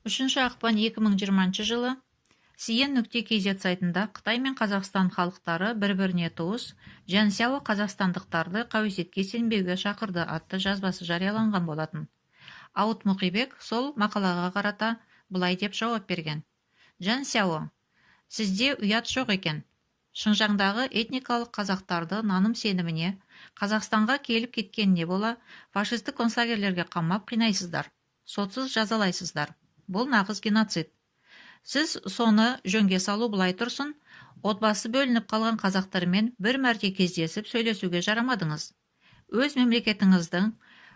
3 ақпан 2020 жылы cn.kz сайтында «Қытай мен Қазақстан халықтары бір-біріне туыс. Чжан Сяо қазақстандықтарды қауесетке сенбеуге шақырды» атты жазбасы жарияланған болатын. Ауыт Мұқибек сол мақалаға қарата былай деп жауап берген: «Чжан Сяо, сізде ұят жоқ екен. Шыңжаңдағы этникалық қазақтарды наным-сеніміне, Қазақстанға келіп кеткеніне бола фашистік концлагерьлерге қамап қинайсыздар, сотсыз жазалайсыздар. Бұл нағыз геноцид. Сіз соны жөнге салу былай тұрсын, отбасы бөлініп қалған қазақтармен бір мәрте кездесіп сөйлесуге жарамадыңыз. Өз мемлекетіңіздің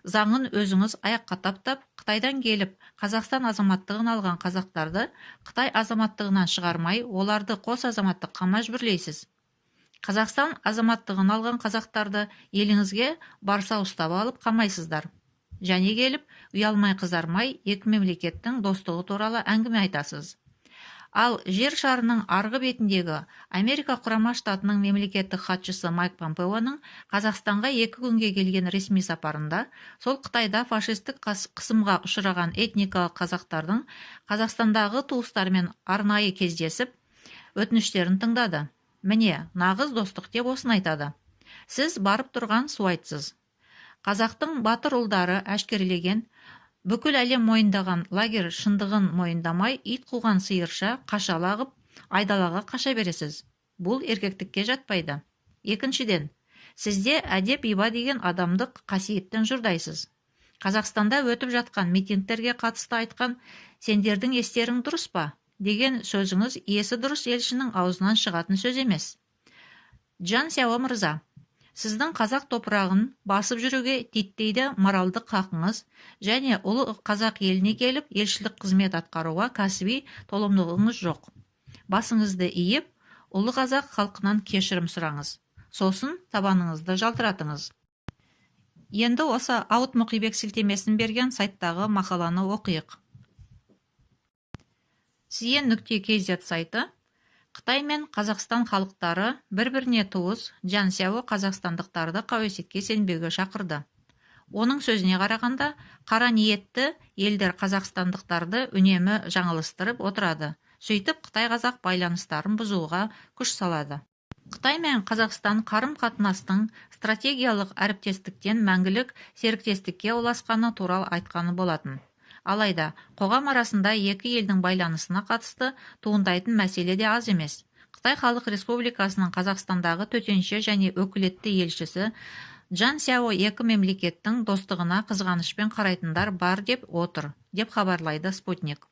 заңын өзіңіз аяққа таптап, Қытайдан келіп Қазақстан азаматтығын алған қазақтарды Қытай азаматтығынан шығармай, оларды қос азаматтыққа мәжбүрлейсіз. Қазақстан азаматтығын алған қазақтарды еліңізге барса ұстап алып қамайсыздар. Және келіп, ұялмай қызармай екі мемлекеттің достығы туралы әңгіме айтасыз. Ал жер шарының арғы бетіндегі Америка Құрама Штатының мемлекеттік хатшысы Майк Помпеоның Қазақстанға 2 күнге келген ресми сапарында сол Қытайда фашистік қысымға ұшыраған этникалық қазақтардың Қазақстандағы туыстарымен арнайы кездесіп, өтініштерін тыңдады. Міне, нағыз достық деп осыны айтады. Сіз барып тұрған суайтсыз. Қазақтың батыр ұлдары әшкерелеген, бүкіл әлем мойындаған лагерь шындығын мойындамай, ит қуған сиырша қаша лағып, айдалаға қаша бересіз. Бұл еркектікке жатпайды. Екіншіден, сізде әдеп иба деген адамдық қасиеттен жұрдайсыз. Қазақстанда өтіп жатқан митингтерге қатысты айтқан «Сендердің естерің дұрыс па?» деген сөзіңіз есі дұрыс елшінің аузынан шығатын сөз емес. Чжан Сяо мырза, сіздің қазақ топырағын басып жүруге титтейді моральдық хақыңыз және ұлы қазақ еліне келіп елшілік қызмет атқаруға кәсіби толымдылығыңыз жоқ. Басыңызды иіп, ұлы қазақ халқынан кешірім сұраңыз. Сосын табаныңызды жалтыратыңыз». Енді осы Ауыт Мұқибек сілтемесін берген сайттағы мақаланы оқиық. cn.kz сайты: «Қытай мен Қазақстан халықтары бір-біріне туыс. Чжан Сяо қазақстандықтарды қауесетке сенбеуге шақырды». Оның сөзіне қарағанда, қара ниетті елдер қазақстандықтарды үнемі жаңылыстырып отырады. Сөйтіп Қытай-қазақ байланыстарын бұзуға күш салады. Қытай мен Қазақстан қарым-қатынастың стратегиялық әріптестіктен мәңгілік серіктестікке ұласқаны туралы айтқаны болатын. Алайда қоғам арасында екі елдің байланысына қатысты туындайтын мәселе де аз емес. Қытай Халық Республикасының Қазақстандағы төтенше және өкілетті елшісі Чжан Сяо екі мемлекеттің достығына қызғанышпен қарайтындар бар деп отыр, деп хабарлайды Спутник.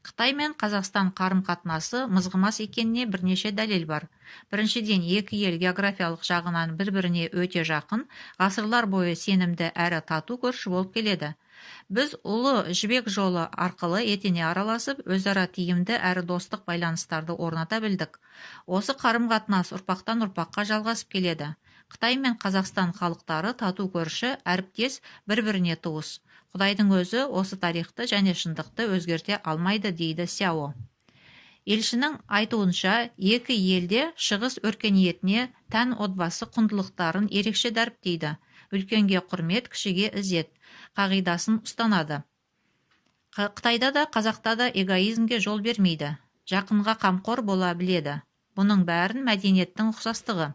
Қытай мен Қазақстан қарым-қатынасы мызғымас екеніне бірнеше дәлел бар. Біріншіден, екі ел географиялық жағынан бір-біріне өте жақын, ғасырлар бойы сенімді әрі тату көрші болып келеді. Біз ұлы жібек жолы арқылы етене араласып, өзара тиімді әрі достық байланыстарды орната білдік. Осы қарым-қатынас ұрпақтан ұрпаққа жалғасып келеді. Қытай мен Қазақстан халықтары тату көрші, әріптес, бір-біріне туыс. Құдайдың өзі осы тарихты және шындықты өзгерте алмайды, дейді Сяо. Елшінің айтуынша, екі елде шығыс өркениетіне тән отбасы құндылықтарын ерекше дәріптейді. Үлкенге құрмет, кішіге ізет қағидасын ұстанады. Қытайда да, қазақта да эгоизмге жол бермейді. Жақынға қамқор бола біледі. Бұның бәрін мәдениеттің ұқсастығы.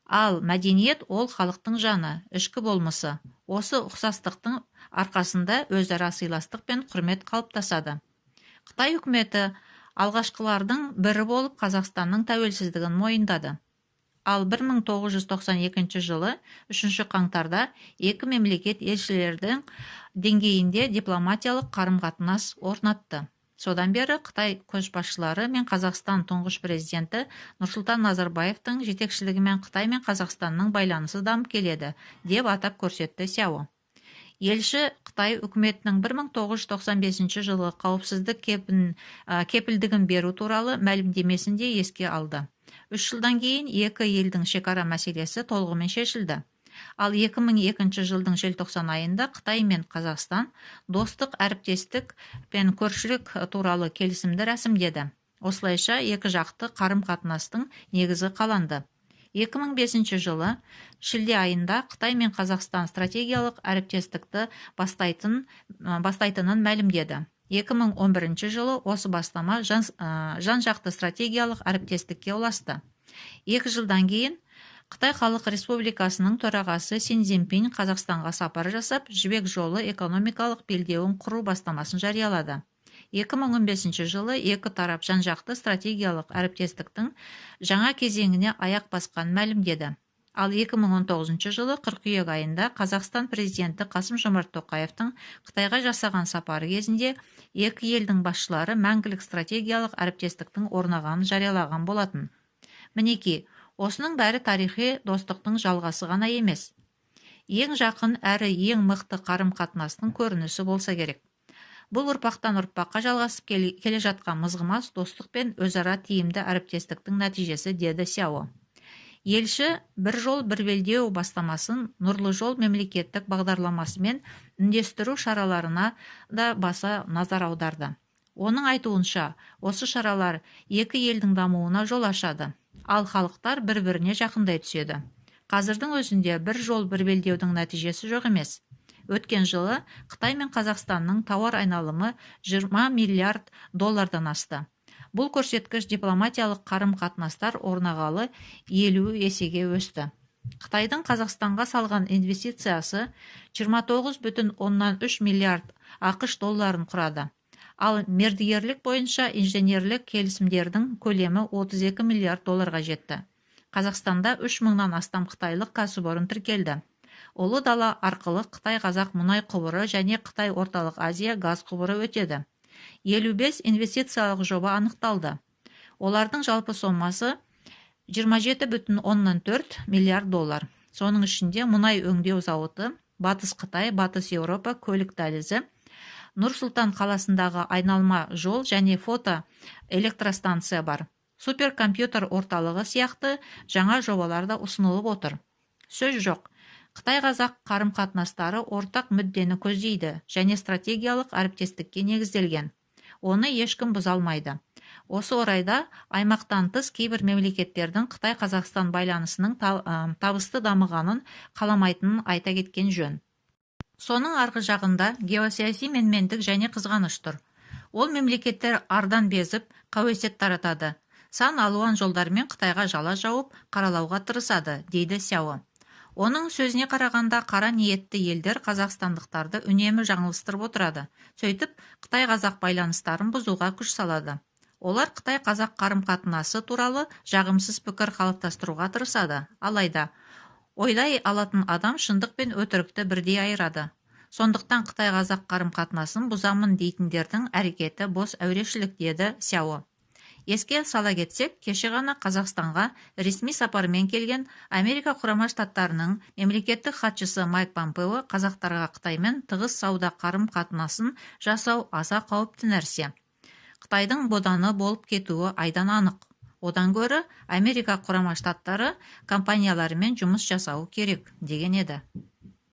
Ал мәдениет ол халықтың жаны, ішкі болмысы. Осы ұқсастықтың арқасында өзара сыйластық пен құрмет қалыптасады. Қытай үкіметі алғашқылардың бірі болып Қазақстанның тәуелсіздігін мойындады. Ал 1992 жылы 3 қаңтарда екі мемлекет елшілердің деңгейінде дипломатиялық қарым-қатынас орнатты. Содан бері Қытай көшбасшылары мен Қазақстан тұңғыш президенті Нұрсұлтан Назарбаевтың жетекшілігімен Қытай мен Қазақстанның байланысы дамып келеді, деп атап көрсетті Сяо. Елші Қытай үкіметінің 1995 жылы қауіпсіздік кепілдігін беру туралы мәлімдемесін де еске алды. 3 жылдан кейін екі елдің шекара мәселесі толығымен шешілді. Ал 2002 жылдың желтоқсан айында Қытай мен Қазақстан достық, әріптестік пен көршілік туралы келісімді рәсімдеді. Осылайша екі жақты қарым-қатынастың негізі қаланды. 2005 жылы шілде айында Қытай мен Қазақстан стратегиялық әріптестікті бастайтынын мәлімдеді. 2011 жылы осы бастама жан-жақты стратегиялық әріптестікке ұласты. 2 жылдан кейін Қытай Халық Республикасының төрағасы Си Цзиньпин Қазақстанға сапар жасап, «Жібек жолы» экономикалық белдеуін құру бастамасын жариялады. 2015 жылы екі тарап жан-жақты стратегиялық әріптестіктің жаңа кезеңіне аяқ басқанын мәлімдеді. Ал 2019 жылы қыркүйек айында Қазақстан президенті Қасым-Жомарт Тоқаевтың Қытайға жасаған сапары кезінде екі елдің басшылары мәңгілік стратегиялық әріптестіктің орнағанын жариялаған болатын. Мінекей, осының бәрі тарихи достықтың жалғасы ғана емес, ең жақын әрі ең мықты қарым-қатынастың көрінісі болса керек. Бұл ұрпақтан ұрпаққа жалғасып келе жатқан мызғымас достық пен өзара тиімді әріптестіктің нәтижесі, деді Сяо. Елші «Бір жол, бір белдеу» бастамасын «Нұрлы жол» мемлекеттік бағдарламасымен үндестіру шараларына да баса назар аударды. Оның айтуынша, осы шаралар екі елдің дамуына жол ашады, ал халықтар бір-біріне жақындай түседі. Қазірдің өзінде «Бір жол, бір белдеудің» нәтижесі жоқ емес. Өткен жылы Қытай мен Қазақстанның тауар айналымы 20 миллиард доллардан асты. Бұл көрсеткіш дипломатиялық қарым-қатынастар орнағалы 50 есеге өсті. Қытайдың Қазақстанға салған инвестициясы 29,3 миллиард АҚШ долларын құрады. Ал мердігерлік бойынша инженерлік келісімдердің көлемі 32 миллиард долларға жетті. Қазақстанда 3 мыңнан астам қытайлық кәсіпорын тіркелді. Ұлы дала арқылы Қытай-Қазақ мұнай құбыры және Қытай-Орталық Азия газ құбыры өтеді. 55 инвестициялық жоба анықталды. Олардың жалпы сомасы 27,4 миллиард доллар. Соның ішінде мұнай өңдеу зауыты, Батыс Қытай, Батыс Еуропа көлік дәлізі, Нұр-Сұлтан қаласындағы айналма жол және фото электростанция бар. Суперкомпьютер орталығы сияқты жаңа жобалар да ұсынылып отыр. Сөз жоқ, Қытай-қазақ қарым-қатынастары ортақ мүддені көздейді және стратегиялық әріптестікке негізделген. Оны ешкім бұза алмайды. Осы орайда аймақтан тыс кейбір мемлекеттердің Қытай-Қазақстан байланысының табысты дамығанын қаламайтынын айта кеткен жөн. Соның арғы жағында геосаяси менмендік және қызғаныш тұр. Ол мемлекеттер ардан безіп, қауесет таратады. Сан алуан жолдармен Қытайға жала жауып, қаралауға тырысады, дейді Сяо. Оның сөзіне қарағанда, қара ниетті елдер қазақстандықтарды үнемі жаңылыстырып отырады. Сөйтіп, Қытай-қазақ байланыстарын бұзуға күш салады. Олар Қытай-қазақ қарым-қатынасы туралы жағымсыз пікір қалыптастыруға тырысады. Алайда ойлай алатын адам шындық пен өтірікті бірдей айырады. Сондықтан Қытай-қазақ қарым-қатынасын бұзамын дейтіндердің әрекеті бос әурешілік, деді Сяо. Еске сала кетсек, кеше ғана Қазақстанға ресми сапармен келген Америка Құрама Штаттарының мемлекеттік хатшысы Майк Помпео қазақтарға Қытаймен тығыз сауда қарым-қатынасын жасау аса қауіпті нәрсе. Қытайдың боданы болып кетуі айдан анық. Одан гөрі Америка Құрама Штаттары компанияларымен жұмыс жасау керек, деген еді.